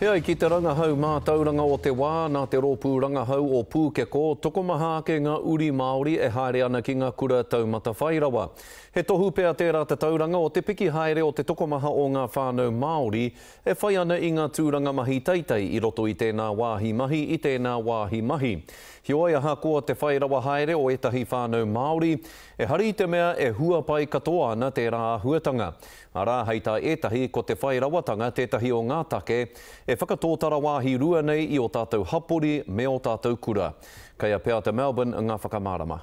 E ai ki te rangahau mātauranga o te wā nā te rōpū rangahau o Pūkeko, tokomaha ake ngā uri Māori e haere ana ki ngā kura taumata whairawa. He tohu pea tērā tatauranga o te piki haere o te tokomaha o ngā whānau Māori e whai ana i ngā tūranga mahi teitei i roto i tēnā wāhi mahi, i tēnā wāhi mahi. Heoi ahakoa te whai rawa haere o ētahi whānau Māori, ehara i te mea e huapai katoa ana tērā āhuatanga. Arā, hei tā ētahi, ko te whai rawatanga tētahi o ngā take e whakatōtara wāhi rua nei i ō tātou hapori me ō tātou kura. Kei a Peata Melbourne ngā whakamārama.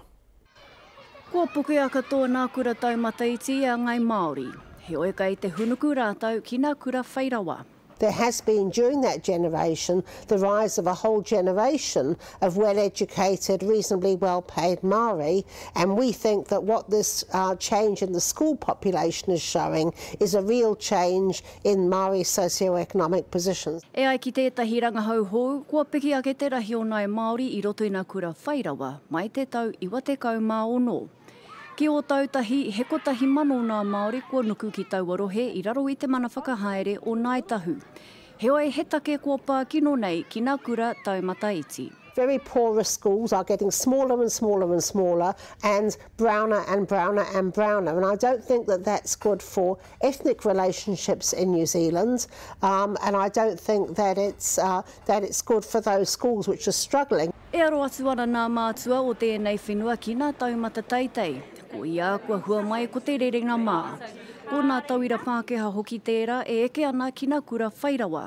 Kua pukea katoa nā kura taumata iti a Ngai Māori, heoi kei te hunuku rātou ki nā kura whai rawa. There has been during that generation the rise of a whole generation of well-educated, reasonably well-paid Māori, and we think that what this uh, change in the school population is showing is a real change in Māori socioeconomic positions. E ai ki tētahi rangahau hou, kua piki ake te rahi o ngāi Māori i roto i ngā kura whairawa mai te tau 96. Ki Ōtautahi, he 1,000 ngā Māori kua nuku ki taua rohe i raro i te mana whakahaere o Ngāi Tahu. Heoi, he take kua pā kino nei ki ngā kura taumata iti. Very poorer schools are getting smaller and smaller and smaller and browner and browner and browner and I don't think that that's good for ethnic relationships in New Zealand um, and I don't think that it's, uh, that it's good for those schools which are struggling. E aro atu ana nā mātua o tēnei whenua ki nā taumata teitei, ko ia kua hua mai ko te rerenga mā. Ko nā tauira Pākehā hoki tērā e eke ana ki nā kura whai rawa.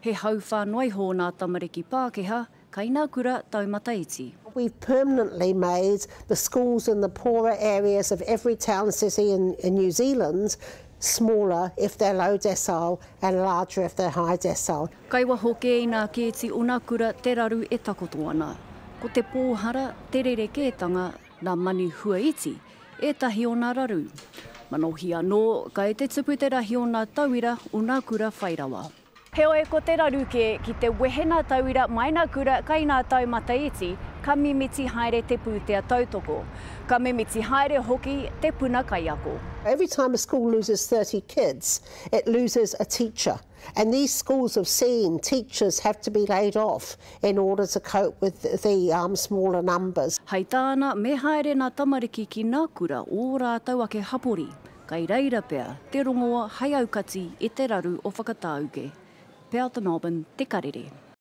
He hauwhā noa iho nā tamariki Pākehā kai nā kura taumata iti. We've permanently made the schools in the poorer areas of every town, city in, in New Zealand smaller if they're low decile and larger if they're high decile. Kai waho kē i nā kēti o nā kura te raru e takoto ana. Ko te pōhara, te rerekētanga, nā manu hua iti, ētahi o nā raru. Manohi anō, kai te tupu te rahi o nā tauira o nā kura whai rawa. Heoi ko te raru kē, ki te wehe nā tauira mai nā kura kai nā taumata iti, ka mimiti haere te pūtea tautoko. Ka mimiti haere hoki te puna kaiako. Every time a school loses 30 kids, it loses a teacher. And these schools have seen teachers have to be laid off in order to cope with the um, smaller numbers. Hei tāna, me haere nā tamariki ki nā kura o ō rātou ake hapori. Kai reira pea te rongoa hei aukati i te raru o Whakatāuke. Peata Melbourne, Te Karere.